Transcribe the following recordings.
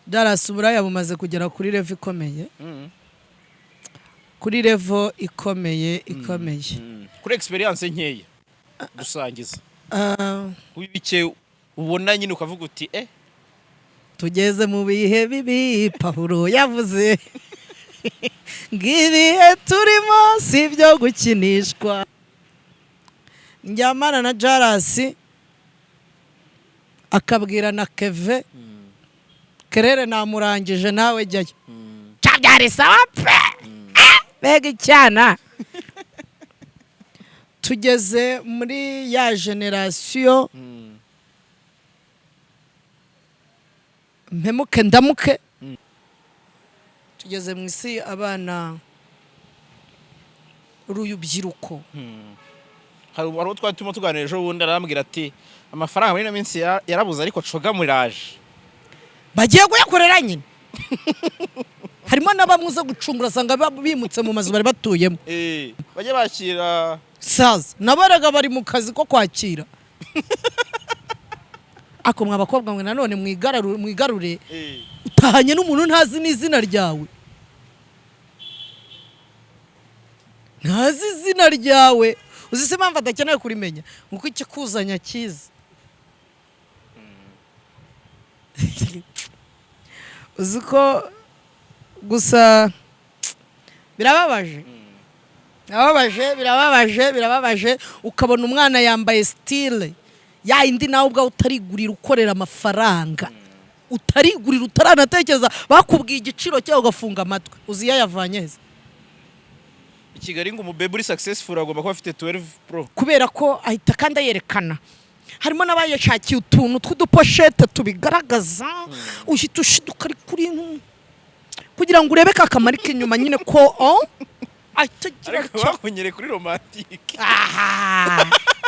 Darasi, uburaya bumaze kugera kuri level ikomeye, kuri level ikomeye ikomeye. Kuri experience nkeya dusangiza, Ah, kuri bike ubona nyine ukavuga uti Tugeze mu bihe bibi. Pawulo yavuze ngo ibihe turimo si ibyo gukinishwa. Njyamana na Jarasi, akabwira na Keve Kerere namurangije, nawe jyayo. Byari sawa pe. Mbega icyana! Tugeze muri ya génération mpemuke ndamuke. Tugeze mu isi abana, urubyiruko. Hari uwo twari turimo tuganira ejo bundi, arambwira ati amafaranga muri ino minsi yarabuze, ariko coga muraje. Bagiye kuyakorera nyine. Harimo na bamwe uza gucungura, asanga bimutse mu mazu bari batuyemo. Bajye bakira. Saza nabaraga bari mu kazi ko kwakira. Ako mwa bakobwa mwe, nanone mwigarure. Utahanye n'umuntu ntazi n'izina ryawe, ntazi izina ryawe. Uzi se impamvu adakeneye kurimenya? Kuko ikikuzanya akizi. Uzi ko gusa birababaje, birababaje, birababaje, birababaje. Ukabona umwana yambaye style ya indi nawe ubwawe utarigurira, ukorera amafaranga, utarigurira, utaranatekereza. Bakubwiye igiciro cyawe ugafunga amatwi. Uzi iyo yavanye he? I Kigali ngo umubebe uri successful agomba kuba afite 12 Pro. Kubera ko ahita kandi ayerekana. Harimo n'abayashakiye utuntu tw'uduposhete tubigaragaza, uhita ushiduka ari kuri kugira ngo urebe ka kamari k'inyuma nyine ko oh, ahita agira Ariko atya. bakunyere kuri romantique. Aha.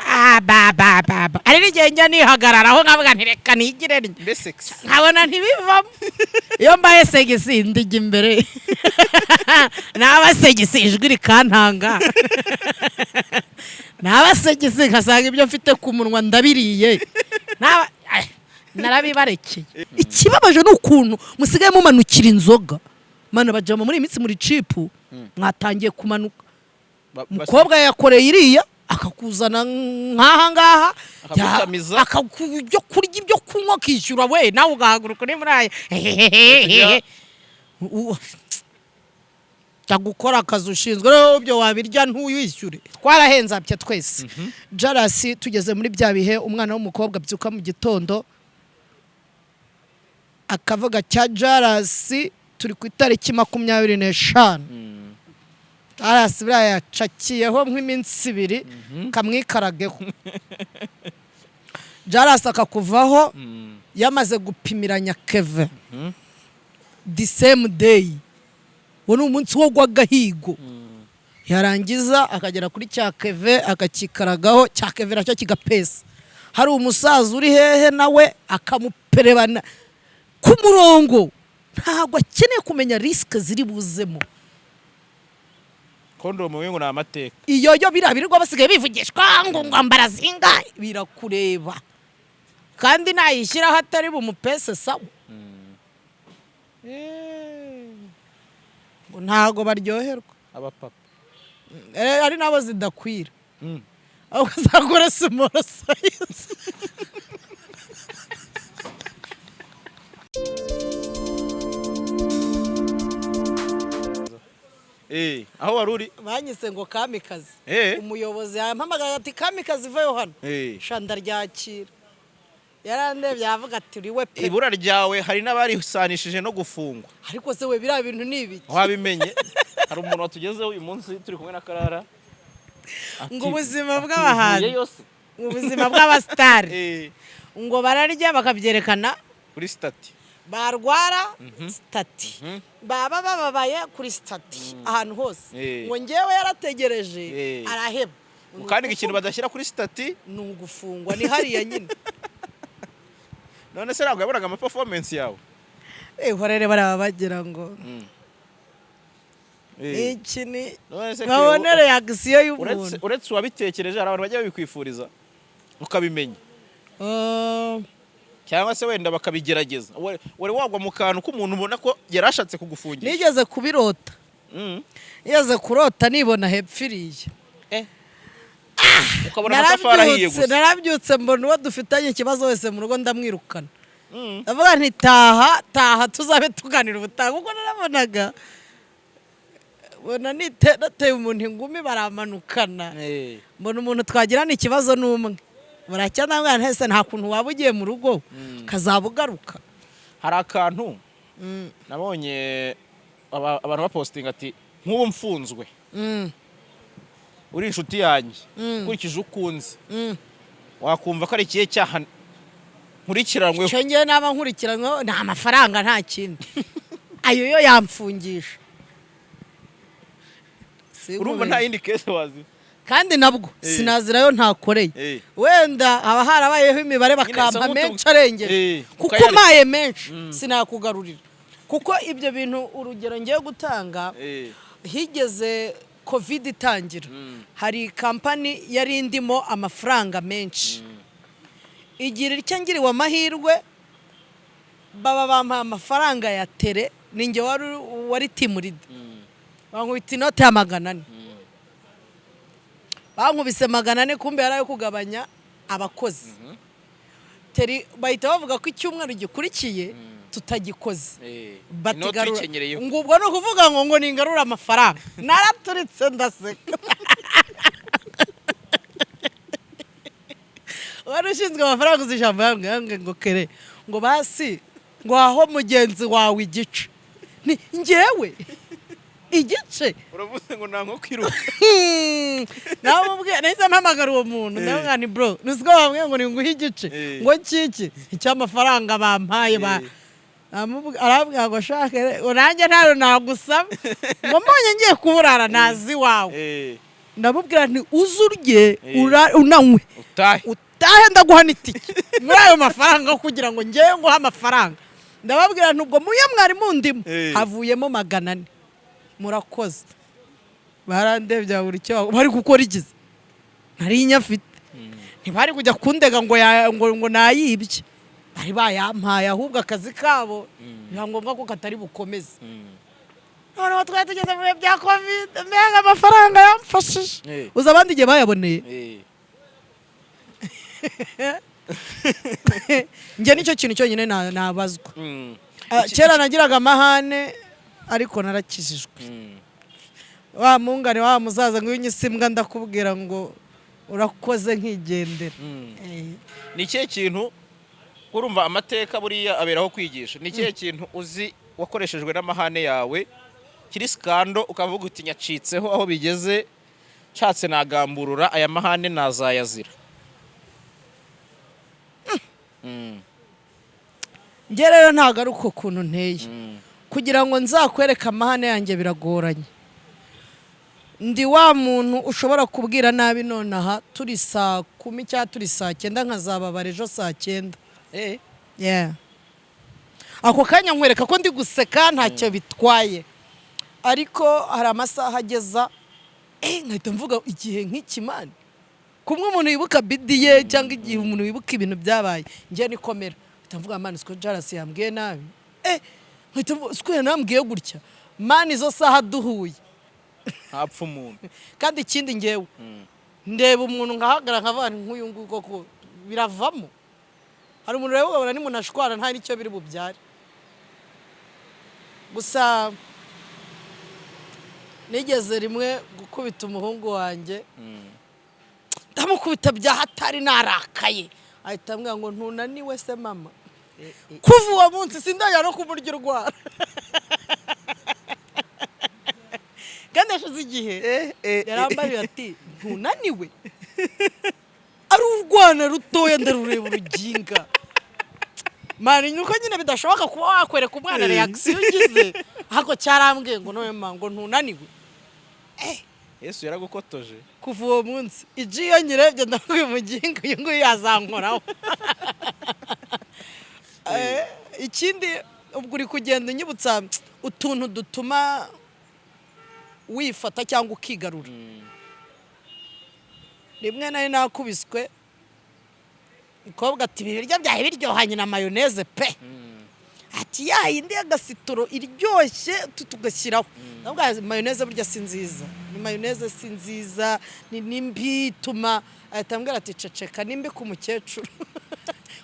Ah, ba ba ba ba, hari n'igihe njya nihagararaho nkavuga nti reka nigire ntya. Mbe sexy. Nkabona ntibivamo. Iyo mbaye sexy ndijya imbere, naba sexy ijwi rikantanga, naba sexy nkasanga ibyo mfite ku munwa ndabiriye. Ay, narabibarekeye. Ikibabaje ni ukuntu musigaye mumanukira inzoga. Mana, bajama muri iyi minsi muri cheap, mwatangiye kumanuka. Umukobwa yakoreye iriya, akakuzana nk'aha ngaha. Akagutamiza. Ibyo kurya, ibyo kunywa, akishyura we, nawe ugahaguruka uri muri aya jya gukora akazi ushinzwe. Rero ibyo wabirya ntuyishyure. Twarahenzabye twese. Jarasi, tugeze muri bya bihe umwana w'umukobwa abyuka mu gitondo akavuga cya Jarasi, turi ku itariki 25. Jarasi buriya yacakiyeho nk'iminsi 2, kamwikarageho. Jarasi akakuvaho yamaze gupimiranya Keve the same day. Uwo ni umunsi wo gw'agahigo. Yarangiza akagera kuri cya Keve, akakikaragaho. Cya Keve nacyo kigapesa. Hari umusaza uri hehe, nawe akamuperebana ku murongo. Ntabwo akeneye kumenya risque ziri buzemo. Kondomu we ngo ni amateka. Iyo yo biriya birirwa basigaye bivugishwa ngo ambara zingahe, birakureba. Kandi nayishyiraho atari bumupese, sawa. Ngo ntago baryoherwa. Abapapa. Hari n'abo zidakwira, ahubwo azakora small size. Aho wari uri? Banyise ngo kamikazi. Umuyobozi yampamagaye ati: "Kamikazi, vayo hano." Sha, ndaryakira. Yarandebye yavuga ati: "Uri we pe." Ibura ryawe hari n'abarisanishije no gufungwa. Ariko se we, biriya bintu ni ibiki? Wabimenye, hari umuntu watugezeho uyu munsi turi kumwe na Karara. Ngo ubuzima bw'abahanzi, "Uvuyeyo se?" ubuzima bw'abasitari, ngo bararya bakabyerekana kuri status, barwara status, baba bababaye kuri status, ahantu hose. Ngo ngewe yarategereje, araheba. Kandi ikintu badashyira kuri status ni ugufungwa. Ni hariya nyine. None se ntabwo yabonaga ama performance yawe? Ihorere, baraba bagira ngo iki ni None se babone réaction y'umuntu. Uretse uwabitekereje, hari abantu bajya babikwifuriza ukabimenya? Cyangwa se wenda bakabigerageza. Wari wagwa mu kantu k'umuntu ubona ko yari ashatse kugufungisha? Nigeze kubirota. Nigeze kurota nibona hepfo iriya. Ukabona amatafari ahiye Narabyutse gusa. Narabyutse mbona uwo dufitanye ikibazo wese mu rugo ndamwirukana. Ndavuga nti: "Taha, taha, tuzabe tuganira ubutaha," kuko narabonaga mbona nateye umuntu ingumi baramanukana. Mbona umuntu twagirana ikibazo n'umwe buracya, ndamubwira nti: "Ese nta kuntu waba ugiye mu rugo ukazaba ugaruka?" Hari akantu nabonye abantu bapostinga ati: "Nk'ubu mfunzwe, uri inshuti yanjye, ukurikije uko unzi, wakumva ko ari ikihe cyaha nkurikiranyweho?" Icyo ngewe naba nkurikiranyweho ni amafaranga, nta kindi. Ayo yo yamfungisha. Si Urumva nta yindi case wazi? Kandi nabwo sinazirayo ntakoreye. Wenda haba harabayeho imibare bakampa Nyine, menshi arengeje, kuko ukayarya. umpaye menshi sinakugarurira, kuko ibyo bintu, urugero ngiye gutanga, higeze COVID itangira, hari kampani yari indimo amafaranga menshi, igira icyo ngiriwe amahirwe baba bampaye amafaranga ya tere, ninjye wari team leader. Bankubita inote ya 400. Bankubise 400, kumbe yari ayo kugabanya abakozi. Teri bahita bavuga ko icyumweru gikurikiye tutagikoze. Inoti Batigarura uyikenyereyeho. Ngo ubwo ni ukuvuga ngo ningarure amafaranga. Naraturitse ndaseka. Wari ushinzwe amafaranga, uzi ijambo yambwiye ngo: "Kere," ngo, "basi," ngo, "aho mugenzi wawe igice." Ni njyewe igice. Uravuze ngo nta nko kwiruka. Namubwiye, nahise mpamagara uwo muntu, ndamubwira ni: "Bro, nuziko bambwiye ngo ninguhe igice?" Ngo kiki icy'amafaranga bampaye ba. Arambwira ngo: "Shake, ngo nanjye ntayo nagusaba," ngo, "mbonye ngiye kuburara nazi iwawe." Ndamubwira nti: "Uze urye, unanywe, utahe, utahe, ndaguha n'itike muri ayo mafaranga kugira ngo ngewe nguhe amafaranga." Ndababwira nti: "Ubwo muyo mwari mundimo havuyemo 400, murakoze." Barandebye babura icyo bari gukora. Igize nari nyafite, ntibari kujya kundega ngo nayibye, bari bayampaye. Ahubwo akazi kabo biba ngombwa ko katari bukomeze. Noneho twari tugeze mu bihe bya COVID. Mbega amafaranga yamfashije! Uzi abandi igihe bayaboneye? Njye nicyo kintu cyonyine nabazwa. Kera nagiraga amahane, ariko narakijijwe. Wa mungane wa musaza ngo iyo unyise imbwa ndakubwira ngo urakoze, nkigendera. Ni ikihe kintu, urumva amateka buriya aberaho kwigisha, ni ikihe kintu uzi wakoreshejwe n'amahane yawe kiri scandal, ukavuga uti: "Nyacitseho, aho bigeze nshatse nagamburura, aya mahane nazayazira"? Njye rero ntabwo ari uko kuntu nteye. Kugira ngo nzakwereke amahane yanjye biragoranye. Ndi wa muntu ushobora kubwira nabi nonaha turi saa 10 cyangwa turi saa 9, nkazababara ejo saa 9. Yeah. Ako kanya nkwereka ko ndi guseka, ntacyo bitwaye, ariko hari amasaha ageza nkahita mvuga igihe nk'ikimani kumwe umuntu yibuka bidi ye, cyangwa igihe umuntu wibuka ibintu byabaye. Njye nikomera, mpita mvuga: "Man, siko jarasi yambwiye nabi." Nkahita mvuga: "Siko yanambwiye gutya, man, izo saha duhuye." Ntapfa umuntu. Kandi ikindi, ngewe ndeba umuntu nkahagarara nkavuga nti: "Nk'uyu nguyu koko biravamo." Hari umuntu ureba ukabona ni umuntu ashwana nta n'icyo biri bubyare. Gusa nigeze rimwe gukubita umuhungu wanjye, ndamukubita bya hatari narakaye, ahita ambwira ngo: "Ntunaniwe se mama?" Kuva uwo munsi sindajya no kumurya urwara, kandi hashize igihe. Yarambajije ati: "Ntunaniwe?" Ari urwana rutoya, ndarureba uruginga. Man, ni uko nyine bidashoboka kuba wakwereka umwana reaction ugize, ariko cyarambwiye ngo: "None mama," ngo, "ntunaniwe?" Yesu yaragukotoje. Kuva uwo munsi iji iyo nyirebye ndavuga: "Uyu muginga, uyu nguyu yazankoraho." Ikindi, ubwo uri kugenda unyibutsa utuntu dutuma wifata cyangwa ukigarura. Rimwe nari nakubiswe. Mukobwa ati: "Ibi biryo byawe biryohanye na mayonnaise pe." Ati: "Ya yindi y'agasitoro iryoshye tugashyiraho." Ndavuga: "Mayonnaise burya si nziza, ni mayonnaise si nziza, ni mbi ituma." Ahita ambwira ati: "Ceceka, ni mbi ku mukecuru,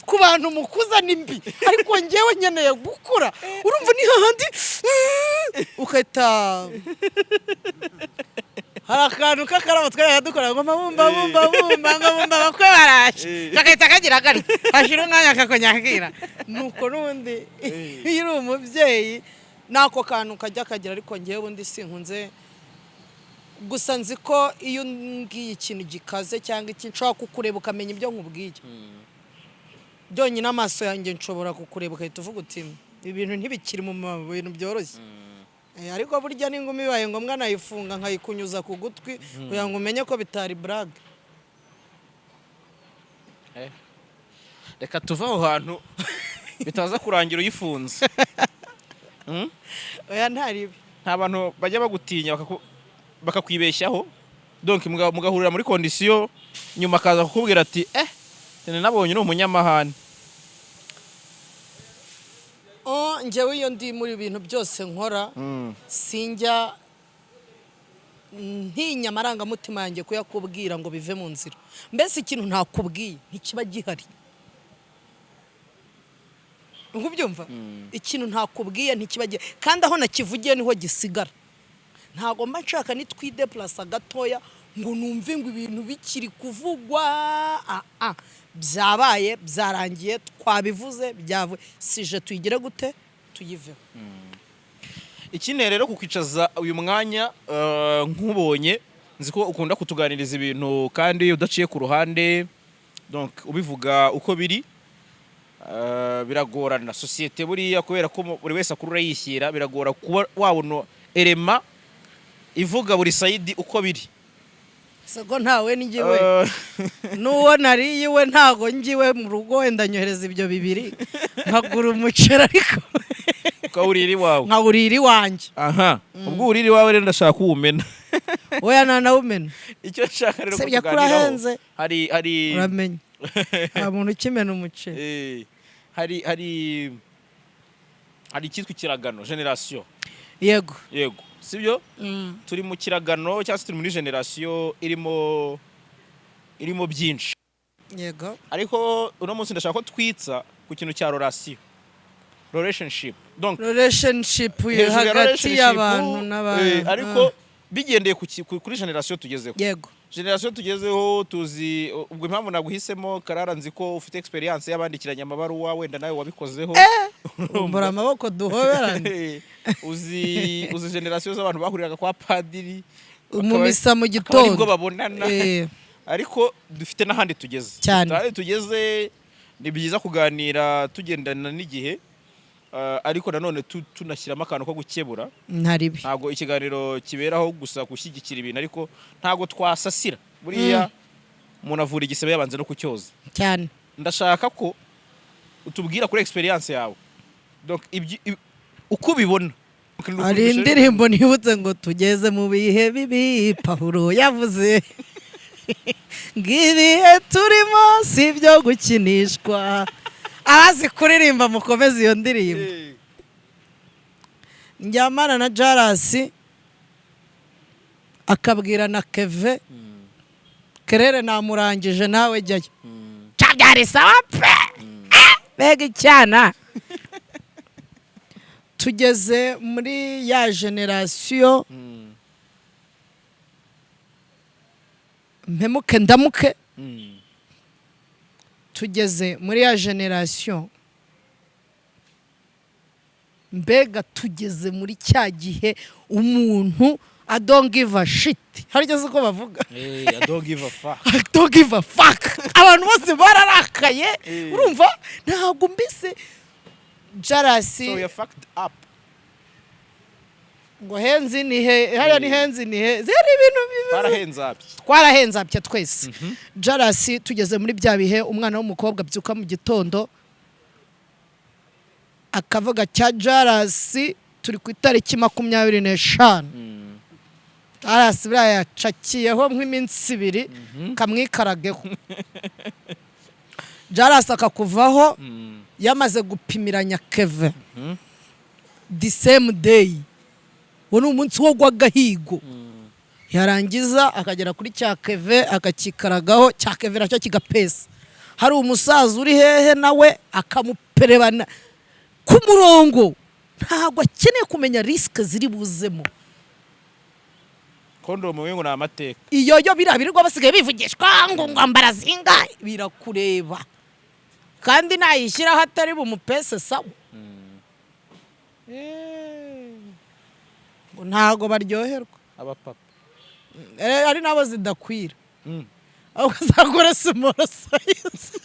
ku bantu mukuza ni mbi, ariko ngewe nkeneye gukura." Urumva ni hahandi ugahita hari akantu k'akarabo twajyaga dukora ngo mabumba bumba bumba, ngo bumba bakwe baraje, kagahita kagira gari hashira umwanya kakonyakira. Nuko n'ubundi iyo uri umubyeyi n'ako kantu kajya kagira. Ariko ngewe ubundi sinkunze gusa, nzi ko iyo umbwiye ikintu gikaze cyangwa iki, nshobora kukureba ukamenya ibyo nkubwiye. Byonyine amaso yanjye nshobora kukureba ugahita uvuga uti: "Ibi bintu ntibikiri mu bintu byoroshye." Ariko burya n'ingumi bibaye ngombwa nayifunga nkayikunyuza ku gutwi kugira ngo umenye ko bitari burage. Reka tuve aho hantu bitaza kurangira uyifunze. Oya, ntaribi. Nta bantu bajya bagutinya bakakwibeshyaho, donc mugahurira muri condition, nyuma akaza kukubwira ati: "Eh, nabonye uri umunyamahane"? Oh, njyewe iyo ndi muri bintu byose nkora, sinjya ntinya amarangamutima yanjye kuyakubwira ngo bive mu nzira. Mbese ikintu ntakubwiye ntikiba gihari, nkubyumva? Ikintu ntakubwiye ntikiba gihari, kandi aho nakivugiye niho gisigara. Ntabwo mba nshaka nitwideplasa gatoya ngo numve ngo ibintu bikiri kuvugwa. Ah, ah. Byabaye, byarangiye, twabivuze, byavuye, sije tuyigire gute, tuyiveho. Ikindi rero, kukwicaza uyu mwanya, nkubonye nzi ko ukunda kutuganiriza ibintu kandi udaciye ku ruhande, donc ubivuga uko biri. Biragorana sosiyete buriya, kubera ko buri wese akurura yishyira, biragora kuba wabona erema ivuga buri side uko biri. Sego ntawe ngiwe n'uwo nariye iwe, ntago ngiwe mu rugo, wenda nyohereza ibyo bibiri nkagura umuceri, ariko ukawurira iwawe. Nkawurira iwanjye. Aha, ubwo urira iwawe rero ndashaka kuwumena. Oya, ntanawumena. Icyo nshaka rero Usibye ko kutuganiraho, urahenze. hari Uramenya nta muntu ukimena umuceri. Hari icyitwa ikiragano, génération. Yego. Yego, sibyo? Turi mu kiragano cyangwa se turi muri génération irimo byinshi. Ariko uno munsi ndashaka ko twitsa ku kintu cya relation, relationship, donc relationship hejuru ya hagati relationship, y'abantu n'abantu. Ariko bigendeye kuri génération tugezeho. Génération tugezeho tuzi. Ubwo impamvu naguhisemo, Karara, nzi ko ufite experience y'abandikiranye amabaruwa, wenda nawe wabikozeho. Umbura amaboko duhoberane. Uzi génération z'abantu bahuriraga kwa padiri mu misa mu akaba aribwo gitondo. babonana. Ariko dufite n'ahandi tugeze. Cyane. Dufite ahandi tugeze. Ni byiza kuganira tugendana n'igihe, ariko nanone tunashyiramo akantu ko gukebura. Ntaribi. Ntabwo ikiganiro kiberaho gusa gushyigikira ibintu, ariko ntabwo twasasira. Buriya umuntu avura igisebe yabanze no kucyoza. Cyane. Ndashaka ko utubwira kuri experience yawe, donc uko ubibona. Hari indirimbo nibutse ngo: "Tugeze mu bihe bibi." Pawulo yavuze ngo ibihe turimo si ibyo gukinishwa. Abazi kuririmba mukomeze iyo ndirimbo. Njyamana na Jarasi, akabwira na Keve Kerere: "Namurangije, nawe jyayo." Byari sawa pe. Mbega icyana! Tugeze muri ya génération mpemuke ndamuke. Tugeze muri ya génération, mbega tugeze muri cya gihe umuntu I don't give a shit. Harya uko bavuga? I don't give a fuck. I don't give a fuck. Abantu bose bararakaye. Urumva ntabwo mbese Jarasi So we are fucked up. Ngo henzi ni he hariya ni henzi ni he zari ibintu Barahenzabye. Twarahenzabye twese. Jarasi, tugeze muri bya bihe umwana w'umukobwa abyuka mu gitondo akavuga cya Jarasi, turi ku itariki 25, Jarasi buriya yacakiyeho nk'iminsi 2, kamwikarageho. Jalas akakuvaho yamaze gupimiranya Keve the same day. Uwo ni umunsi wo gw'agahigo. Yarangiza akagera kuri cya Keve, akakikaragaho, cya Keve nacyo kigapesa. Hari umusaza uri hehe, nawe akamuperebana ku murongo. Ntabwo akeneye kumenya risque ziri buzemo. Kondomu we ngo ni amateka. Iyo yo biriya birirwa basigaye bivugishwa ngo ambara zingahe, birakureba. Kandi nayishyiraho atari bumupese, sawa. Ngo ntabwo baryoherwa. Abapapa. Ari nabo zidakwira, ahubwo uzagura small size.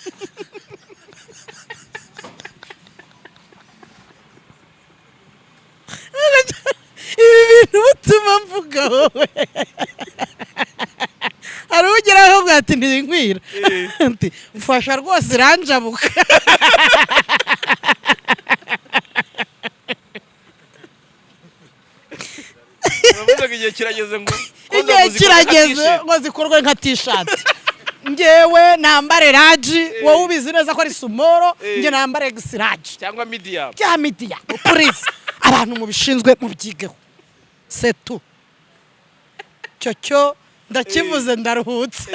Ibi bintu bituma mvuga wowe hari ugeraho ngo ati: "Ntinkwira." Ati: "Mfasha rwose, iranjabuka." Uravuze ngo igihe kirageze ngo Igihe kondomu zikorwe nka kirageze t-shirt. ngo zikorwe nka t-shirt, ngewe nambare large, wowe ubizi neza ko ari small, njye nambare X-large cyangwa medium. Bya medium, please. Abantu mubishinzwe mubyigeho. Setu cyo cyo ndakivuze, ndaruhutse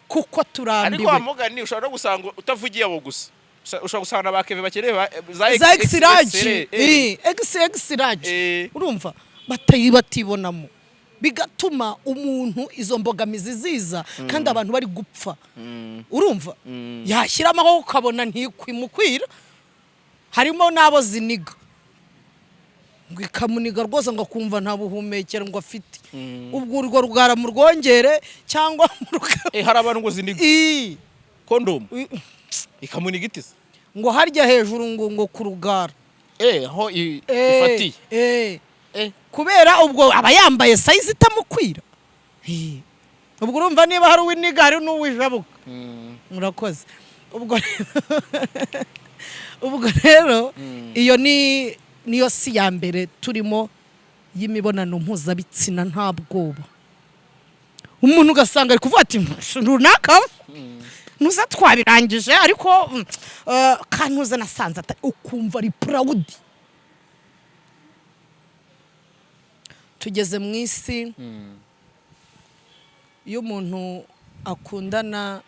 kuko Ariko turambiwe. Wa mugani ushobora no gusanga utavugiye abo gusa. Ushobora gusanga na ba Keve bakeneye za Za X-large. XL. X-large. Urumva batayi batibonamo, bigatuma umuntu izo mbogamizi ziza kandi abantu bari gupfa. Urumva yashyiramo aho ukabona ntikwimukwira. Harimo n'abo ziniga, ngo ikamuniga rwose, ngo akumva nta buhumekero ngo afite. Ubwo urwo rugara murwongere cyangwa Hari abantu ngo ziniga kondomu ikamuniga itise. Ngo harya hejuru ngo ku rugara. Aho ifatiye. Kubera ubwo aba yambaye size itamukwira. Ubwo urumva niba hari uwiniga, hari n'uwijabuka. Murakoze. Ubwo rero iyo ni niyo si ya mbere turimo y'imibonano mpuzabitsina nta bwoba. Umuntu ugasanga ari kuvuga ati: "Runaka ntuza twabirangije, ariko kantuza nasanze atari," ukumva ari proud. Tugeze mu isi iyo umuntu akundana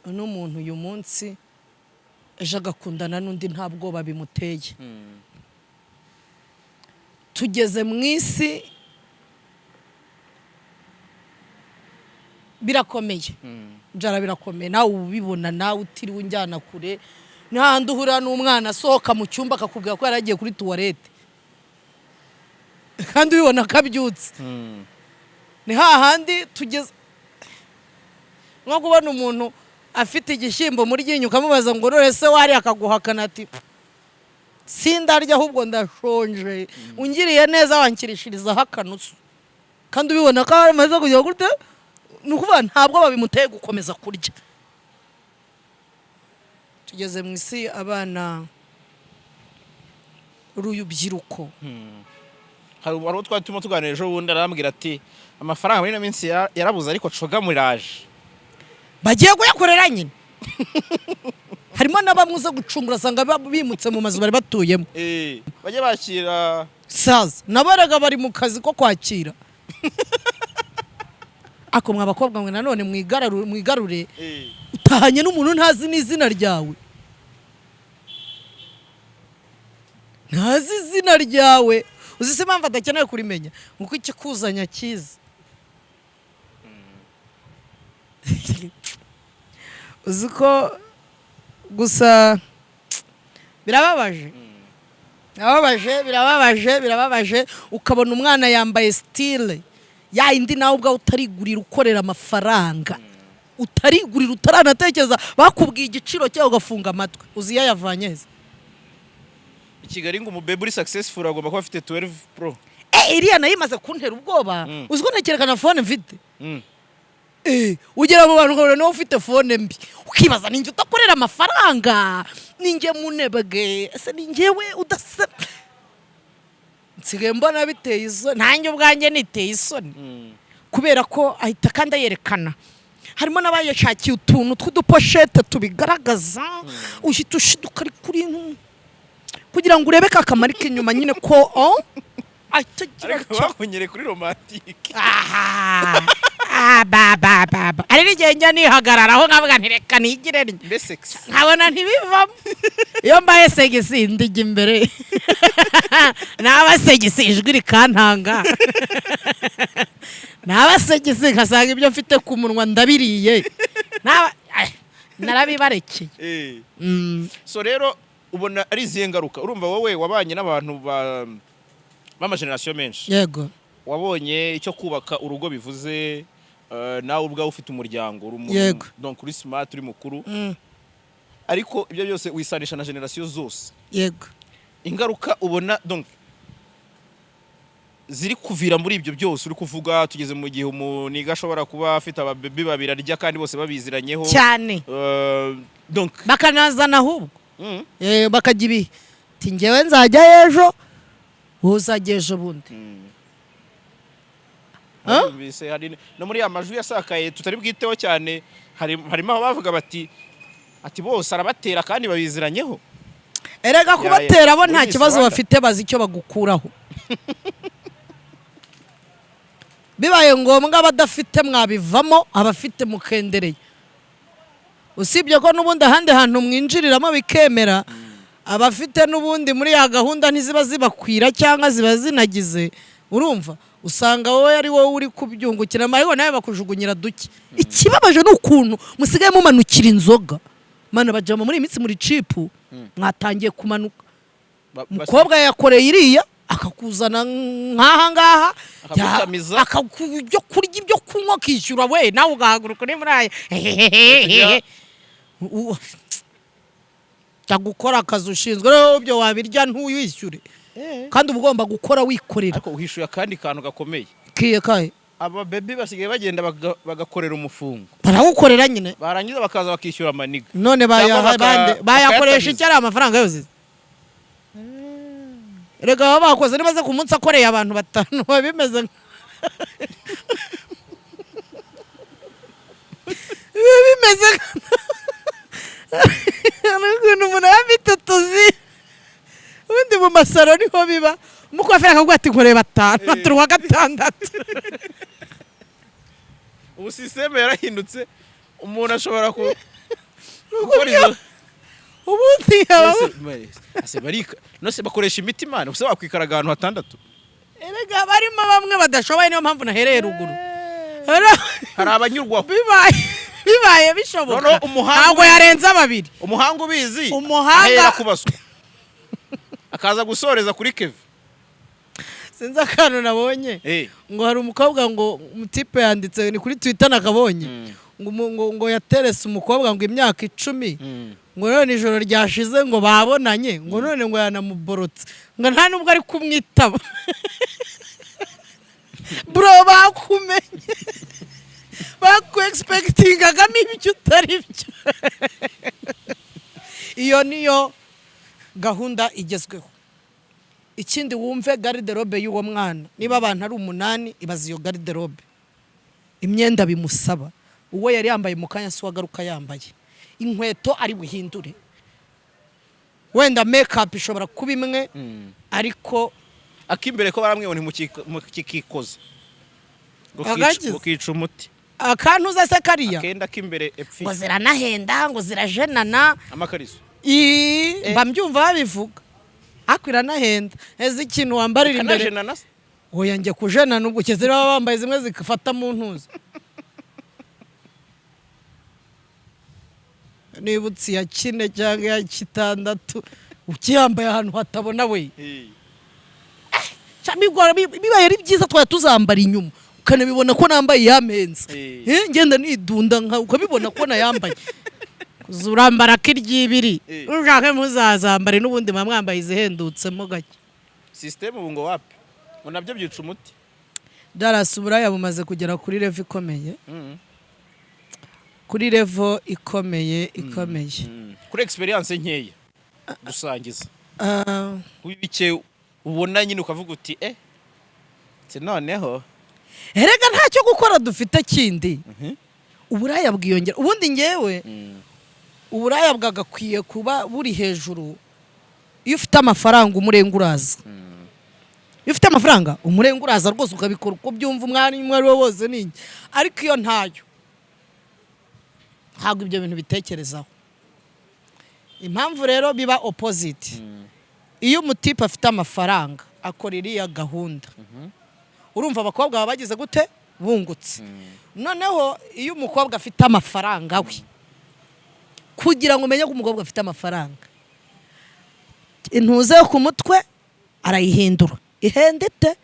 n'umuntu uyu munsi, ejo agakundana n'undi, nta bwoba bimuteye. Tugeze mu isi birakomeye njara, birakomeye. Nawe ubibona, nawe utiriwe unjyana kure, n'ahandi uhurira n'umwana asohoka mu cyumba akakubwira ko yari agiye kuri toilette, kandi ubibona ko abyutse. Ni hahandi tugeze, nko kubona umuntu afite igishyimbo muri ryinyo, ukamubaza ngo: "None se wari?" Akaguhakana ati: "Sindarya, ahubwo ndashonje, ungiriye neza wankirishirizaho akanusu," kandi ubibona ko amaze kujya gute. Ni ukuvuga ntabwo babimuteye gukomeza kurya. Tugeze mu isi abana, urubyiruko. Hari uwo twari turimo tuganira ejo bundi, arambwira ati: "Amafaranga muri ino minsi yarabuze, ariko coga muraje." Bagiye kuyakorera nyine. Harimo na bamwe uza gucungura, asanga bimutse mu mazu bari batuyemo. Bajye bakira. Saza nabaraga bari mu kazi ko kwakira. Ako mwa bakobwa mwe, nanone mwigarure. Utahanye n'umuntu ntazi n'izina ryawe, ntazi izina ryawe. Uzi se impamvu adakeneye kurimenya? Kuko ikikuzanya cyiza. Uzi ko gusa birababaje, birababaje, birababaje, birababaje. Ukabona umwana yambaye style ya indi nawe ubwawe utarigurira, ukorera amafaranga, utarigurira, utaranatekereza, bakubwiye igiciro cyawe ugafunga amatwi. Uzi iyo yayavanye he? I Kigali ngo umubebe uri successful agomba kuba afite 12 Pro. Iriya nayo imaze kuntera ubwoba. Uzi ko ntekerekana phone mfite? Ugera mu bantu ukabona niba ufite phone mbi, ukibaza: "Ninjye udakorera amafaranga? Ninjye munebwe ese? Ni njyewe udasa?" Nsigaye mbona biteye isoni, nanjye ubwanjye niteye isoni, kubera ko ahita kandi ayerekana. Harimo n'abayashakiye utuntu tw'udupochette tubigaragaza, uhita ushiduka ari kuri kugira ngo urebe ka kamari k'inyuma nyine ko, oh, ahita agira Ariko atya. Bakunyere kuri romantique. Aha. Ah, ba ba ba ba, hari n'igihe njya nihagararaho nkavuga nti reka nigire ntya. Mbe sexy. Nkabona ntibivamo. Iyo mbaye sexy ndijya imbere, naba sexy ijwi rikantanga, naba sexy nkasanga ibyo mfite ku munwa ndabiriye. Naba narabibarekeye. So rero ubona ari izihe ngaruka? Urumva wowe wabanye n'abantu ba b'amagénération menshi. Yego. Wabonye icyo kubaka urugo bivuze, nawe ubwawe ufite umuryango, uri umuntu Yego. donc uri smart, uri mukuru, ariko ibyo byose wisanisha na génération zose. Yego. Ingaruka ubona donc ziri kuvira muri ibyo byose uri kuvuga, tugeze mu gihe umuniga ashobora kuba afite ababebi babiri arya kandi bose babiziranyeho. Cyane. Donc Bakanazana ahubwo. Bakajya ibihe, ati njyewe nzajya ejo, wowe uzajya ejo bundi. Huh? Numvise hari no muri ya majwi yasakaye tutari bwiteho cyane, harimo aho bavuga bati ati bose arabatera kandi babiziranyeho. Erega kubatera bo Muri nta Miss kibazo Rwanda. bafite, bazi icyo bagukuraho. Bibaye ngombwa abadafite mwabivamo, abafite mukendereye. Usibye ko n'ubundi ahandi hantu mwinjiriramo bikemera, abafite n'ubundi muri ya gahunda ntiziba zibakwira cyangwa ziba zinagize. Urumva usanga wowe ari wowe uri kubyungukira, ariko nawe bakujugunyira duke. Ikibabaje ni ukuntu musigaye mumanukira inzoga. Mana, bajama muri iyi minsi muri cheap, mwatangiye kumanuka. Umukobwa yakoreye iriya akakuzana nk'aha ngaha. Akagutamiza. Ibyo kurya, ibyo kunywa akishyura, we nawe ugahaguruka uri muri aya jya gukora akazi ushinzwe. Rero ibyo wabirya ntuyishyure, kandi uba ugomba gukora wikorera. Ariko uhishuye akandi kantu gakomeye. Kiye kahe? Aba baby basigaye bagenda bagakorera umufungo. Barawukorera nyine. Barangiza bakaza bakishyura amaniga. None Cyangwa bande bayakoresha bakayatamiza. icyo ari amafaranga yose? Rega baba bakoze nibaze ku munsi akoreye abantu batanu, biba bimeze ukuntu umuntu aba afite utuzi. Ubundi mu masaro niho biba, umukwaferi akavuga ati nkoreye batanu, ati uwa gatandatu. Ubu système yarahindutse, umuntu ashobora gukora izo Ubundi yaba Ese barika nose bakoresha imiti imana gusa wakwikaraga ahantu hatandatu? Erega barimo bamwe badashoboye, niyo mpamvu nahereye ruguru. Hari abanyurwaho. Bibaye bishoboka Noneho umuhanga ntabwo yarenza babiri. Umuhanga ubizi ahera kubaswa akaza gusoreza kuri Keve. Sinzi akantu nabonye ngo hari umukobwa, ngo umutipe yanditse, ni kuri Twitter nakabonye, ngo yaterese umukobwa ngo imyaka 10, ngo none ijoro ryashize ngo babonanye, ngo none ngo yanamuborotse, ngo nta nubwo ari kumwitaba. Bro, bakumenye, baku expectingagamo ibyo utari byo. Iyo niyo gahunda igezweho. Ikindi wumve garde-robe y'uwo mwana, niba abantu ari umunani, ibaze iyo garde-robe imyenda bimusaba. Uwo yari yambaye mu kanya si uwagaruka yambaye, inkweto ari buhindure, wenda makeup ishobora kuba imwe, ariko Akimbere ko baramwibona mukikikoza. Agakiza. Ngo kica umuti. Akantuza se kariya? Akenda k'imbere epfi. Ngo ziranahenda, ngo zirajenana. Amakariso. Mba mbyumva babivuga, ariko iranahenda. Ese ikintu wambarira imbere? Kanajenana se? Oya, njye kujenana ubwo keze baba bambaye zimwe zigafata mu ntuza. Nibutse iya kine cyangwa iya kitandatu ukiyambaye ahantu hatabona we. Bibaye ari byiza twajya tuzambara inyuma ukanabibona ko nambaye iyamenze. Ngenda nidunda ukabibona ko nayambaye. Urambara k'iryibiri. Ushake muzazambare n'ubundi muba mwambaye izihendutsemo gake. Système ubu ngo wapi, ngo nabyo byica umuti. Darasi, uburaya bumaze kugera kuri level ikomeye, kuri level ikomeye ikomeye. Kuri experience nkeya dusangiza, kuri bike ubona nyine ukavuga uti noneho. Erega ntacyo gukora dufite kindi. Uburaya bwiyongera. Ubundi ngewe uburaya bwagakwiye kuba buri hejuru. Iyo ufite amafaranga, umurenga uraza. Iyo ufite amafaranga, umurenga uraza rwose, ukabikora uko byumva umwanya umwe ari wo wose ni njye. Ariko iyo ntayo, ntabwo ibyo bintu bitekerezaho. Impamvu rero biba opposite, iyo umutipe afite amafaranga akora iriya gahunda, urumva abakobwa baba bagize gute? Bungutse. Noneho iyo umukobwa afite amafaranga we, kugira ngo umenye ko umukobwa afite amafaranga, intuze yo ku mutwe arayihindura. Ihenda ite?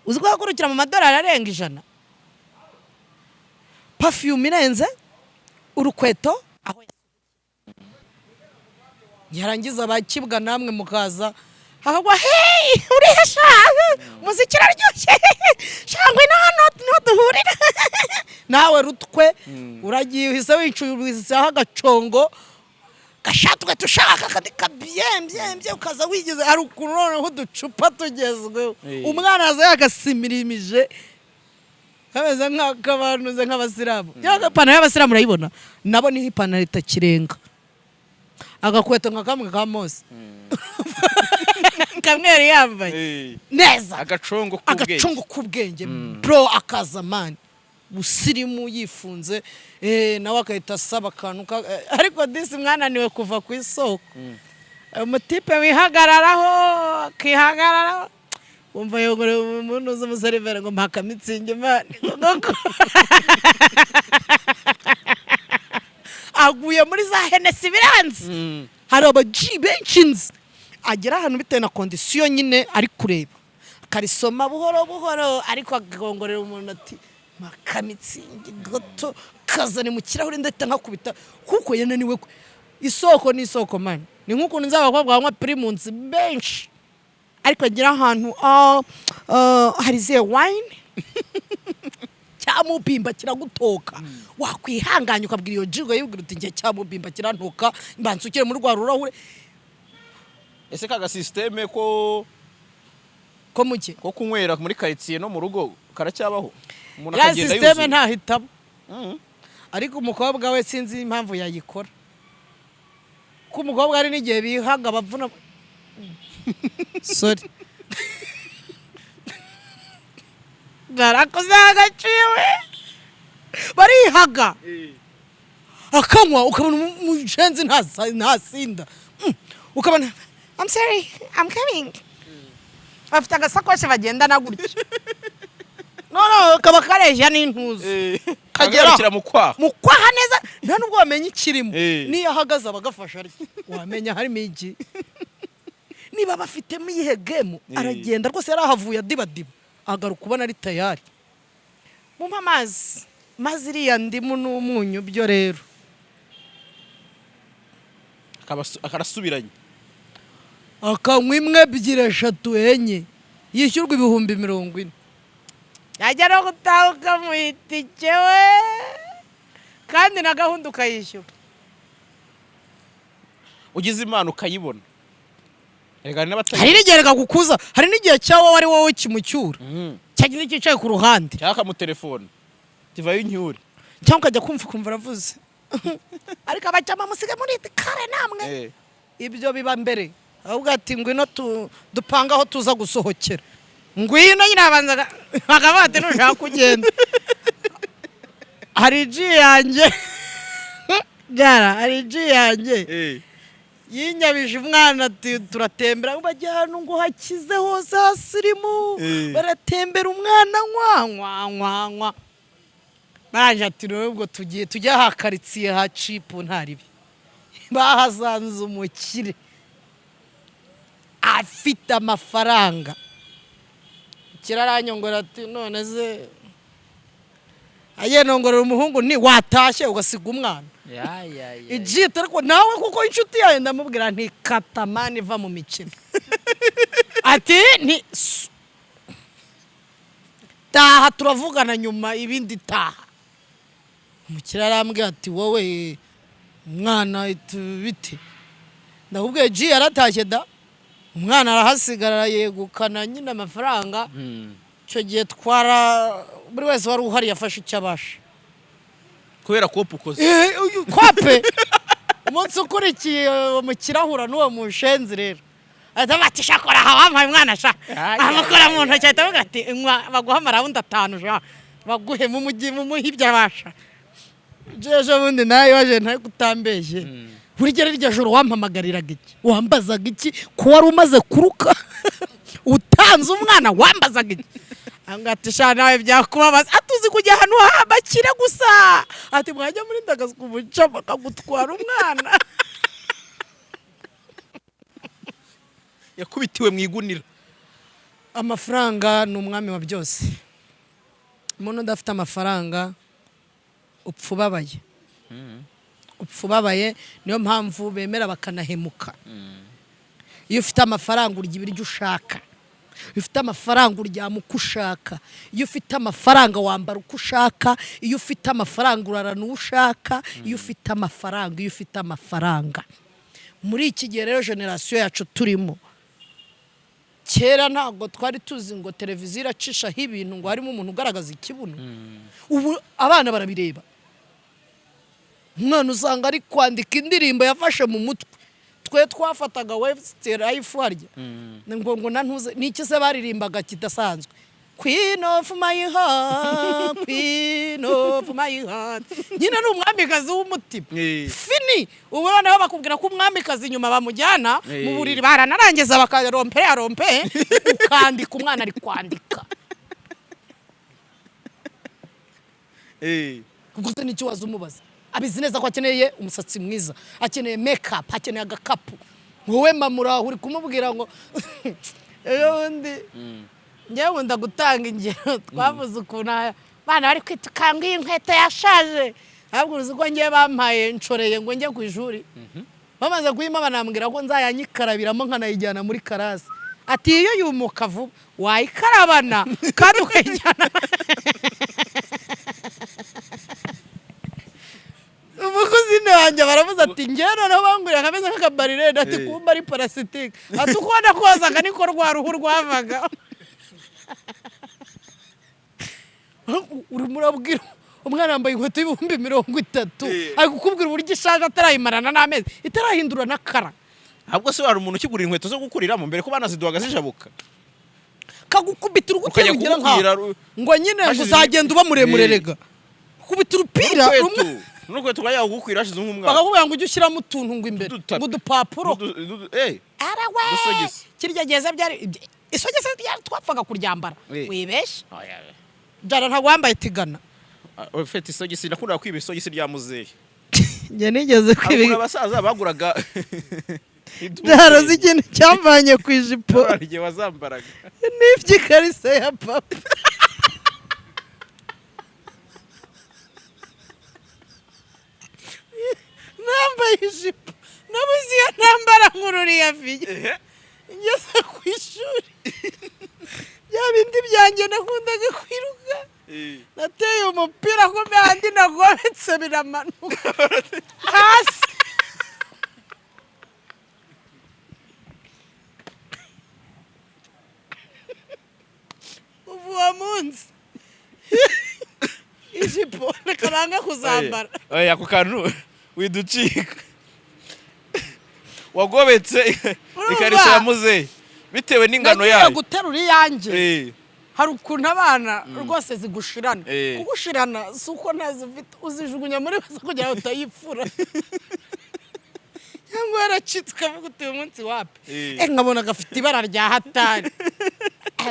Uzi ko hagurukira mu madolari arenga 100, perfume irenze, urukweto, aho yarangiza abakibwa namwe mukaza hakagwa: "Hey, urihe sha? Umuziki uraryoshye sha, ngwino hano niho duhurira." Nawe rutwe uragiye, uhise wicurizaho agacongo gashatwe tushaka kandi kabyembyembye, ukaza wigize. Hari ukuntu noneho uducupa tugezweho, umwana aza yagasimirimije kameze nk'akabanuze nk'abasilamu. Cyangwa ipantaro y'abasilamu urayibona, nabo niho ipantaro itakirenga, agakweto nka kamwe ka Mose kamwe yari yambaye neza. Agacongo k'ubwenge. Agacongo k'ubwenge, bro. Akaza man busirimu yifunze, nawe agahita asaba akantu ariko disi mwananiwe kuva ku isoko. Umutipe wihagararaho, akihagararaho, wumva yongoreye umuntu uzi umuseriveri ngo mpaka Mützig man, koko aguye muri za Hennessy biranze. Hari abaji benshi nzi agera ahantu bitewe na condition nyine ari kureba, akarisoma buhoro buhoro, ariko akagongorera umuntu ati maka Mützig gato, kazane mu kirahure ndahita nkakubita, kuko yananiwe. Isoko ni isoko man. Ni nk'ukuntu nzi abakobwa banywa Primus benshi, ariko agira ahantu hari izihe wine cyamubimba kiragutoka, wakwihanganya ukabwira iyo jigo, yibwira uti njye cyamubimba kirantuka, mbansukire muri rwa rurahure. Ese ka gasisiteme ko Ko muke ko kunywera muri karitsiye no mu rugo karacyabaho? Umuntu Ya akagenda système yuzuye? Ntahitamo. Ariko umukobwa we sinzi impamvu yayikora, ko umukobwa hari n'igihe bihaga bavuna, sorry, narakoze agaciwe, barihaga akanywa, ukabona umujenzi ntasinda. Ukabona "I'm sorry, I'm coming", bafite agasakoshi bagendana gutya, no kaba kareshya n'intuza. Kagera. Kagarukira mu kwaha. Mu kwaha neza, nta nubwo wamenya ikirimo. Niyo ahagaze aba agafashe arya, wamenya harimo iki, niba bafitemo iyihe game. Aragenda rwose, yari ahavuye adibadiba, agaruka ubona ari tayari: "Mumpe amazi." Maze iriya ndimu n'umunyu byo rero Akarasubiranye. Akanywa imwe, ebyiri, eshatu, enye, yishyurwa 40,000, yajya no gutaha ukamuha itike we, kandi na gahunda ukayishyura. Ugize Imana ukayibona. Erega hari n'abatari Hari n'igihe reka gukuza, hari n'igihe cyaba ari wowe kimucyura, cyagira cyicaye ku ruhande. Cyangwa akamutelefona tivayo incyure. Cyangwa ukajya kumva ukumva aravuze: "Ariko abajama musige muri kare namwe." Ibyo biba mbere. Ahubwo ati: "Ngwino dupange aho tuza gusohokera, ngwino." Nyine abanza bakavuga ati: "Nushaka kugenda." Hari ji yanjye byara, hari ji yanjye yinyabije umwana ati: "Turatembera." Bajya ahantu ngo hakize hose hasirimu. Baratembera, umwana nywa nywa nywa nywa, baraje ati: "Rero ubwo tugiye tujya aha karitsiye ha cheap." Ntaribi bahasanze umukire afite amafaranga. Kiraranyongora ati: "None se?" Agiye nongorera umuhungu ni watashye ugasiga umwana ijita. Ariko nawe kuko inshuti yawe, ndamubwira nti: "Kata man, iva mu mikino." Ati nti: "Taha, turavugana nyuma ibindi, taha." Umukire arambwira ati: "Wowe mwana bite?" Ndakubwiye, ji yaratashye da, umwana arahasigara, yegukana nyine amafaranga. Icyo gihe twara buri wese wari uhari yafashe icyo abasha. Kubera kopu ukoze. Uyu kwape umunsi ukurikiye mu kirahura n'uwo mushenzi rero, ahita avuga ati: "Shakora aha, wampaye umwana sha." Ay, Amukora ay, mu ntoki, ahita avuga ati: "Nywa, baguha amaround 5 sha, baguhe mu mujyi, mumuhe ibyo abasha." Ejo bundi nawe waje ntari kutambeshye, buri gihe iryo joro wampamagariraga iki? Wambazaga iki ko wari umaze kuruka utanze umwana? Wambazaga iki? Avuga ati: "Sha, nawe byakubabaza." Atuzi kujya ahantu bakire gusa, ati mwajya muri ndagazwa umuca bakagutwara umwana. Yakubitiwe mu igunira. Amafaranga ni umwami wa byose. Umuntu udafite amafaranga upfa ubabaye, upfa ubabaye. Niyo mpamvu bemera bakanahemuka. Iyo ufite amafaranga urya ibiryo ushaka, iyo ufite amafaranga uryama uko ushaka, iyo ufite amafaranga wambara uko ushaka, iyo ufite amafaranga urarana uwo ushaka, iyo ufite amafaranga, iyo ufite amafaranga. Muri iki gihe rero, génération yacu turimo, kera ntabwo twari tuzi ngo televiziyo iracishaho ibintu ngo harimo umuntu ugaragaza ikibuno. Ubu abana barabireba. Umwana usanga ari kwandika indirimbo yafashe mu mutwe. Twe twafataga Westlife, harya ngo na ntuze ni iki se baririmbaga kidasanzwe? "Queen of my heart, queen of my heart", nyine ni umwamikazi w'umutima. Fini. Ubu noneho bakubwira ko umwamikazi inyuma bamujyana mu buriri, baranarangiza bakarompe yarompe, ukandika, umwana ari kwandika. Ubwo se n'icyo waza umubaza? Abizi neza ko akeneye umusatsi mwiza, akeneye make-up, akeneye agakapu. Wowe mama uraho uri kumubwira ngo ejo bundi. Njyewe nkunda gutanga ingero. Twavuze ukuntu abana bari kwituka ngo iyi nkweto yashaje, ahubwo uzi ko ngewe bampaye nshoreye ngo njye ku ishuri, bamaze kuyimpa banambwira ko nzayanyikarabiramo nkanayijyana muri class. Ati iyo yumuka vuba, wayikarabana kandi ukayijyana. Umukozi wanjye baravuze ati ngewe noneho banguriye akameze nk'akabarirene, ati kumba ari parasitike, ati ukubona kozaga niko rwa ruhu rwavaga. Urimo urabwira umwana yambaye inkweto y'ibihumbi 30, ari kukubwira uburyo ishaje atarayimarana n'amezi, itarahindura n'akara. Ahubwo se hari umuntu ukigura inkweto zo gukuriramo mbere ko banaziduhaga zijabuka? Kagukubita urugutera Ukajya ugira kugukwira nkaho ngo nyine ngo hashize uzagenda uba muremure. Rega kubita urupira n'urukweto rumwe. N'urukweto rwajyaga kugukwira hashize nk'umwaka. Bakakubwira ngo ujye ushyiramo utuntu ngo imbere, Udutapi. ngo udupapuro. Arawe. Udusogisi. Kirya gihe se byari isogisi ryari twapfaga kuryambara? Wibeshye. Jara, ntabwo wambaye tigana. Ah, ufite isogisi, nakundaga kwiba isogisi rya muzehe. Njye nigeze Hari ukuntu abasaza baguraga iduka. Jara, uzi ikintu cyamvanye ku ijipo? Hari igihe wazambaraga. N'ibyo ikariso ya papa. Nambaye ijipo, nabuze iyo nambara nkururiye viye, ngeze ku ishuri bya bindi byanjye nakundaga kwiruka, nateye umupira ku mihanda nagobetse biramanuka hasi. Ubu uwo munsi ijipo reka bange kuzambara. Oya, ako kantu widucika. Wagobetse Urumva? ikariso ya muzehe bitewe n'ingano Nagiye yayo. guterura iyanjye. Hari ukuntu abana rwose zigushirana. Kugushirana si uko ntazifite, uzijugunya muri basa kugira ngo utayipfura cyangwa yaracitse ukavuga uti uyu munsi wapi. Nkabona gafite ibara rya hatari.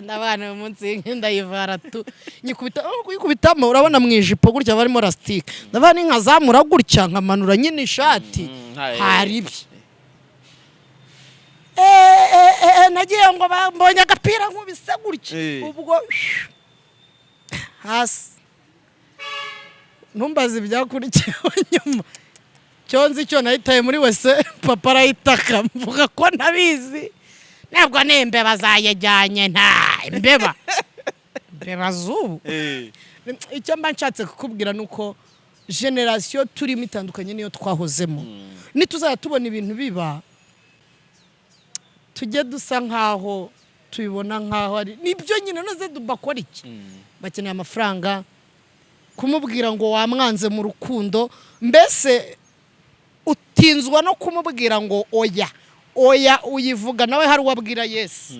N'abana uyu munsi ndayivara tu, nyikubita, oh, kuyikubitamo urabona mu ijipo gutya barimo lasitike, ndabona ninkazamura gutya nkamanura nyine ishati. Hari ibye. Nagiye ngo mbonye agapira nkubise gutya. Ubwo hasi ntumbaze ibyakurikiyeho nyuma. Cyo nzi cyo nahitaye muri wese, papa arayitaka, mvuga ko ntabizi, ntabwo ni imbeba zayajyanye, nta imbeba, imbeba z'ubu. Icyo mba nshatse kukubwira ni uko génération turimo itandukanye n'iyo twahozemo. Nituzajya tubona ibintu biba, tujye dusa nkaho tubibona nkaho ari nibyo nyine. Noze bakora iki? Bakeneye amafaranga. Kumubwira ngo wamwanze mu rukundo, mbese utinzwa no kumubwira ngo oya. Oya uyivuga nawe hari uwabwira yes.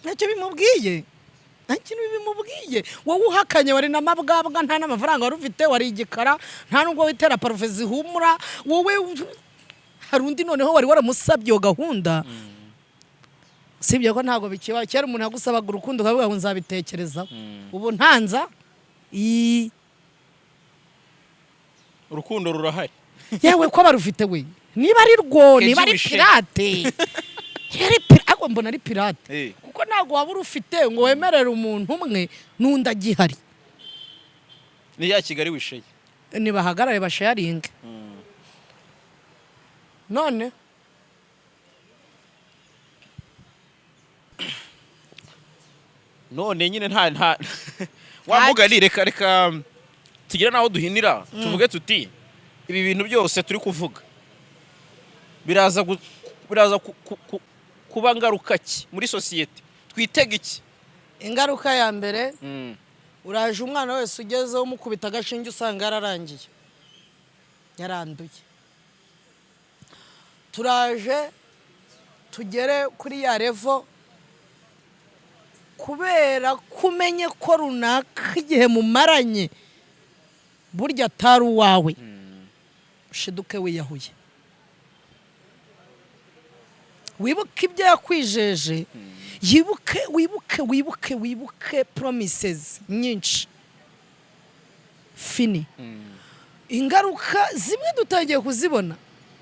Ntacyo bimubwiye, nta kintu bimubwiye. Wowe uhakanye wari na mabwabwa, nta n'amafaranga wari ufite, wari igikara, nta nubwo witera parufe zihumura. Wowe hari undi noneho wari waramusabye iyo gahunda. Usibye ko ntabwo bikiba. Kera umuntu yagusabaga urukundo ukavuga ngo nzabitekerezaho. Ubu ntanza Urukundo rurahari. Yewe, ko barufite we, niba ari rwo, Kenshi niba ari wishe. pirate, niba ari ariko mbona ari pirate, kuko ntabwo waba urufite ngo wemerere umuntu umwe n'undi agihari. Ni ya Kigali wisheye. Nibahagarare basharinge none. None nyine nta wa mugani, reka tugire n'aho duhinira, tuvuge tuti ibi bintu byose turi kuvuga biraza kuba ngaruka ki muri sosiyete? Twitega iki? Ingaruka ya mbere, uraje umwana wese ugezeho umukubita agashinge usanga yararangiye, yaranduye. Turaje tugere kuri ya level, kubera ko umenye ko runaka igihe mumaranye burya atari uwawe, ushiduke wiyahuye. Wibuke ibyo yakwijeje, yibuke, wibuke, wibuke, wibuke promises nyinshi. Fini. Ingaruka zimwe dutangiye kuzibona,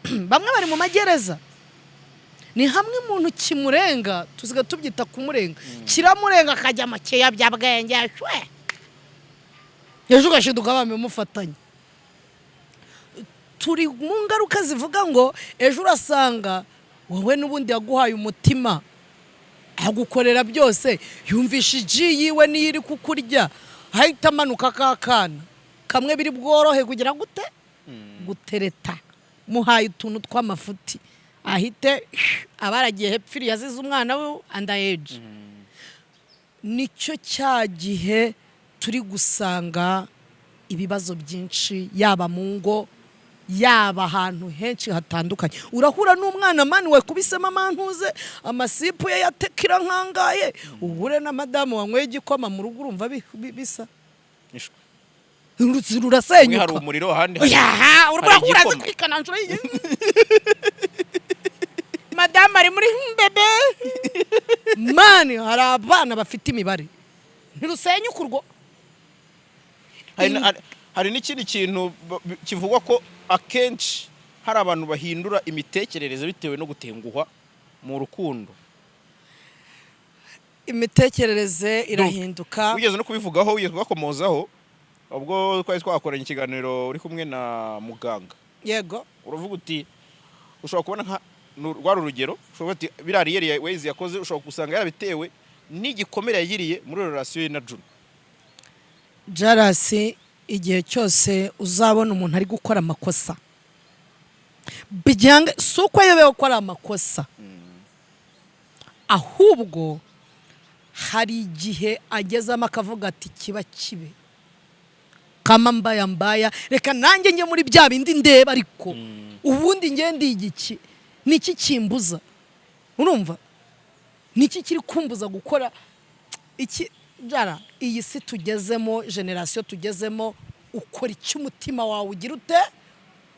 bamwe bari mu magereza. Ni hamwe umuntu kimurenga, tusiga tubyita kumurenga, kiramurenga akajya mu kiyobyabwenge, shwe, ejo ugashiduka bamufatanye. Turi mu ngaruka zivuga ngo ejo urasanga wowe n'ubundi yaguhaye umutima, agukorera byose, yumvisha iji yiwe niyo iri kukurya, ahita amanuka kakana kamwe biri bworohe kugira gute? Gutereta. Muhaye utuntu tw'amafuti, ahite aba yaragiye hepfo iriya, azize umwana we underage. Nicyo cya gihe turi gusanga ibibazo byinshi, yaba mu ngo, yaba ahantu henshi hatandukanye. Urahura n'umwana man wakubisemo amantuze, amasipu ye yatekira nkangaye, uhure na madamu wanyweye igikoma mu rugo. Urumva bisa Ishwe. Uruzi Hamwe hari rurasenyuka. umuriro, ahandi hari Yaha, urabura hari urazi igikoma. kwikana nshuro madamu ari muri bebe. Man, hari abana bafite imibare ntirusenyuka urwo. Hari n'ikindi kintu kivugwa ko akenshi hari abantu bahindura imitekerereze bitewe no gutenguhwa mu rukundo. Imitekerereze irahinduka. Wigeze no kubivugaho, wigeze kugakomozaho ubwo twari twakoranye ikiganiro uri kumwe na muganga. Yego. Uravuga uti ushobora kubona nka rwari urugero, ushobora kuvuga uti biriya Ariel Wayz yakoze ushobora gusanga yarabitewe n'igikomere yagiriye muri relation ye na Juno. Jarasi, igihe cyose uzabona umuntu ari gukora amakosa bijyanga, si uko ayobewe ko ari amakosa, ahubwo hari igihe agezamo akavuga ati kiba kibe, kama mbaya mbaya, reka nanjye njye muri bya bindi ndeba. Ariko ubundi njye ndi igiki? Niki kimbuza? Urumva niki kiri kumbuza gukora iki? Jara, iyi si tugezemo, generation tugezemo, ukora icyo umutima wawe ugira ute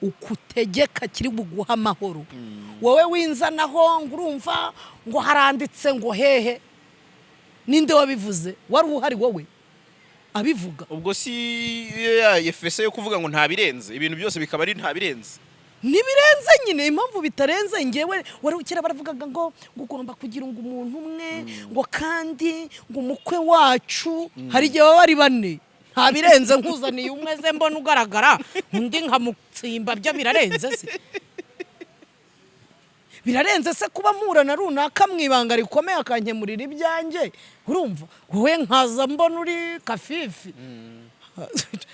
ukutegeka kiri buguha amahoro. Wowe winzanaho ngo urumva ngo haranditse ngo hehe, ninde wabivuze? Wari uhari wowe abivuga? Ubwo si ya efese yo kuvuga ngo nta birenze, ibintu byose bikaba ari nta birenze? Ntibirenze nyine. Impamvu bitarenze, ngewe wari kera baravugaga ngo ugomba kugira ngo umuntu umwe, ngo kandi ngo umukwe wacu, hari igihe baba ari bane. Nta birenze, nkuzaniye umwe ze mbona ugaragara, undi nkamutsimba, byo birarenze se? Birarenze se kuba mpura na runaka mu ibanga rikomeye akankemurira ibyanjye? Urumva wowe nkaza mbona uri kafifi.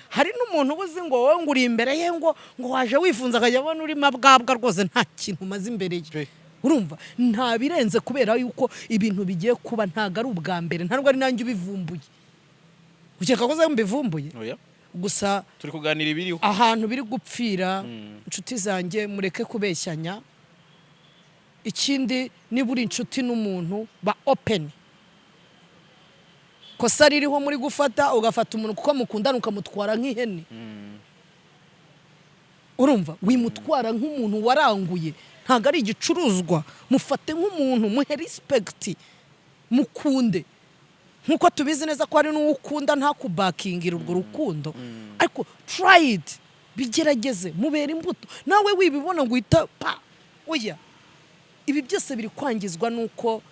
Hari n'umuntu uba uzi ngo wowe ngo uri imbere ye, ngo waje wifunze, akajya abona urimo abwabwa rwose, nta kintu umaze imbere ye. Pe. Urumva nta birenze, kubera yuko ibintu bigiye kuba ntabwo ari ubwa mbere, ntabwo ari nanjye ubivumbuye. Ukeka ko ze mbivumbuye? Oya. Gusa Turi kuganira ibiriho. ahantu biri gupfira, inshuti zanjye, mureke kubeshyanya. Ikindi, niba uri inshuti n'umuntu, ba open. Kosa ririho muri gufata, ugafata umuntu kuko mukundana ukamutwara nk'ihene. Urumva, wimutwara nk'umuntu waranguye, ntabwo ari igicuruzwa. Mufate nk'umuntu, muhe respect, mukunde. Nk'uko tubizi neza ko hari n'uwo ukunda ntakubakingire urwo rukundo, ariko try it, bigerageze, mubera imbuto. Nawe wibibona ngo uhita pa, oya. Ibi byose biri kwangizwa n'uko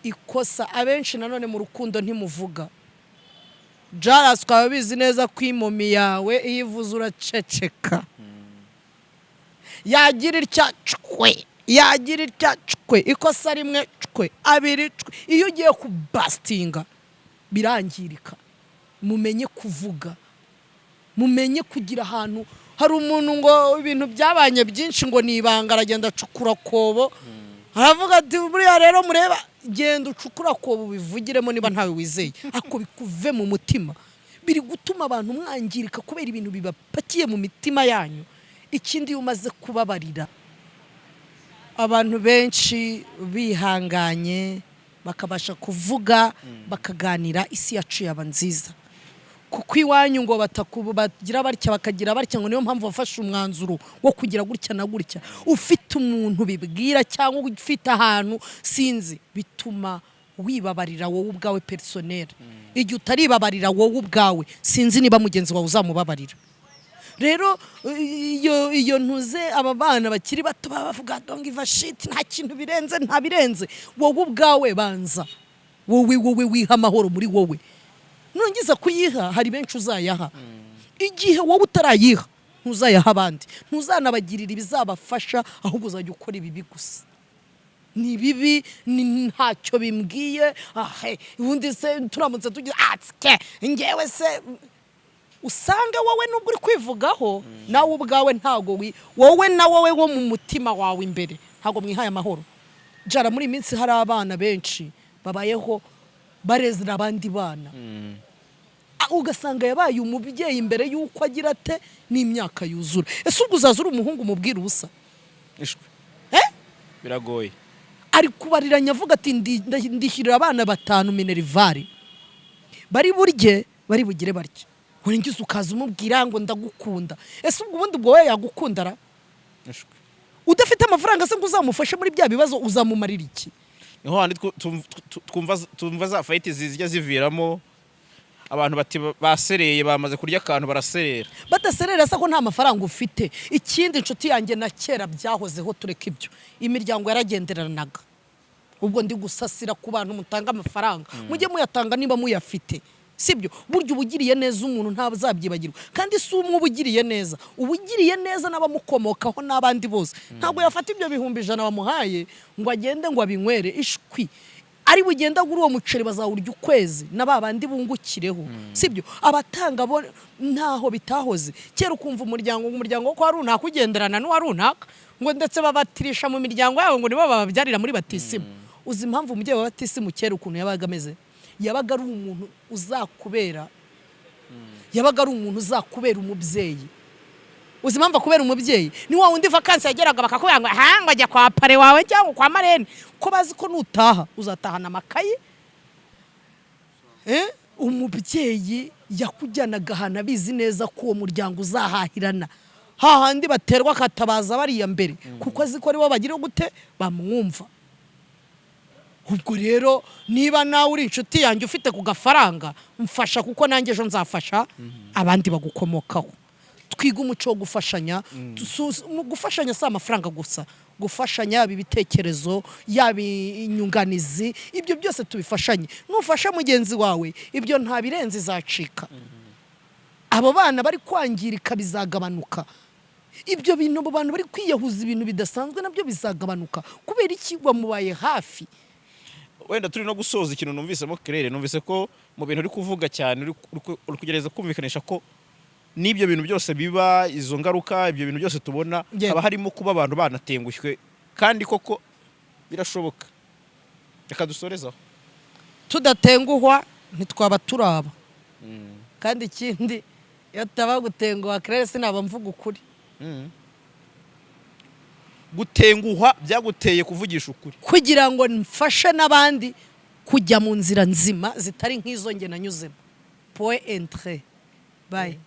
ikosa abenshi nanone mu rukundo ntimuvuga. Jarasi, ukaba bizi neza ko imomi yawe iyo ivuze uraceceka, yagira itya cwe, yagira itya cwe, ikosa rimwe cwe, abiri cwe, iyo ugiye kubasitinga birangirika. Mumenye kuvuga, mumenye kugira ahantu. Hari umuntu ngo ibintu byabanye byinshi, ngo ni ibanga, aragenda acukura akobo, aravuga ati: "Buriya rero mureba." Genda ucukura akobo ubivugiremo niba ntawe wizeye, ariko bikuve mu mutima. Biri gutuma abantu mwangirika kubera ibintu bibapakiye mu mitima yanyu. Ikindi, iyo umaze kubabarira abantu benshi, bihanganye, bakabasha kuvuga, bakaganira, isi yacu yaba nziza. Kuko iwanyu ngo bagira batya, bakagira batya, ngo niyo mpamvu wafashe umwanzuro wo kugira gutya na gutya. Ufite umuntu bibwira cyangwa ufite ahantu, sinzi, bituma wibabarira wowe ubwawe personnel. Igihe utaribabarira wowe ubwawe, sinzi niba mugenzi wawe uzamubabarira. Rero iyo ntuze, aba bana bakiri bato baba bavuga "don't give a shit", nta kintu birenze, nta birenze. Wowe ubwawe banza wowe wiha amahoro muri wowe. Nurangiza kuyiha, hari benshi uzayaha. Igihe wowe utarayiha, ntuzayaha abandi, ntuzanabagirira ibizabafasha, ahubwo uzajya ukora ibibi gusa. Ni bibi, ni ntacyo bimbwiye. Ahe, ubundi se turamutse tugize atike, ngewe se usanga wowe nubwo uri kwivugaho, nawe ubwawe ntago wowe na wowe wo mu mutima wawe imbere ntabwo mwihaye amahoro. Jara, muri iyi minsi hari abana benshi babayeho barezera abandi bana. Ugasanga yabaye umubyeyi mbere y'uko agira ate n'imyaka yuzura. Ese ubwo uzaza uri umuhungu umubwira ubusa? Ishwe. Eh? Biragoye. Ari kubariranya avuga ati: "Ndishyurira abana batanu minerval, bari burye, bari bugire barya." Warangiza ukaza umubwira ngo "Ndagukunda." Ese ubwo ubundi ubwo wowe yagukunda ra? Ishwe. Udafite amafaranga se ngo uzamufashe muri bya bibazo, uzamumarira iki? Niho handi twumva za fight zijya ziviramo abantu bati basereye, bamaze kurya akantu baraserera. Badaserera se ko nta mafaranga ufite? Ikindi, inshuti yanjye, na kera byahozeho, tureka ibyo, imiryango yaragenderanaga. Ubwo ndi gusasira ku bantu mutanga amafaranga, mujye muyatanga niba muyafite, sibyo? Burya uba ugiriye neza umuntu ntazabyibagirwa. Kandi si umwe uba ugiriye neza, uba ugiriye neza n'abamukomokaho n'abandi bose. Ntabwo yafata ibyo 100,000 bamuhaye ngo agende ngo abinywere, ishwi. Ari bugende agura uwo muceri, bazawurya ukwezi na ba bandi bungukireho, sibyo? Abatanga bo ntaho bitahoze. Kera ukumva umuryango wo kwa runaka ugenderana n'uwa runaka, ngo ndetse babatirisha mu miryango yabo, ngo nibo bababyarira muri batisimu. Uzi impamvu umubyeyi wa batisimu kera ukuntu yabaga ameze? Yabaga ari umuntu uzakubera, yabaga ari umuntu uzakubera umubyeyi. Uzi impamvu akubera umubyeyi? Ni wa wundi vacances yageraga bakakubwira ngo aha ngo ajya kwa parrain wawe cyangwa kwa marraine, ko bazi ko nutaha uzatahana amakayi. Eh? Umubyeyi yakujyanaga ahantu abizi neza ko uwo muryango uzahahirana, hahandi baterwa akatabaza bariya mbere, kuko azi ko aribo bagira gute, bamwumva. Ubwo rero niba nawe uri inshuti yanjye ufite ku gafaranga, mfasha, kuko nanjye ejo nzafasha abandi bagukomokaho. Twiga umuco wo gufashanya. Mu gufashanya si amafaranga gusa, gufashanya yaba ibitekerezo, yaba inyunganizi, ibyo byose tubifashanye. Nufasha mugenzi wawe, ibyo nta birenze izacika. Abo bana bari kwangirika bizagabanuka. Ibyo bintu, abo bantu bari kwiyahuza ibintu bidasanzwe, nabyo bizagabanuka. Kubera iki? Wamubaye hafi. Wenda turi no gusoza, ikintu numvisemo Claire, numvise ko mu bintu uri kuvuga cyane uri kugerageza kumvikanisha ko n'ibyo bintu byose biba, izo ngaruka, ibyo bintu byose tubona, haba harimo kuba abantu banatengushywe. Kandi koko birashoboka. Reka dusorezaho. Tudatenguhwa ntitwaba turaba. Kandi ikindi, iyo ataba gutenguha Claire, sinaba mvuga ukuri. Gutenguhwa byaguteye kuvugisha ukuri. Kugira ngo mfashe n'abandi kujya mu nzira nzima zitari nk'izo nge nanyuzemo. Point, entre, bye.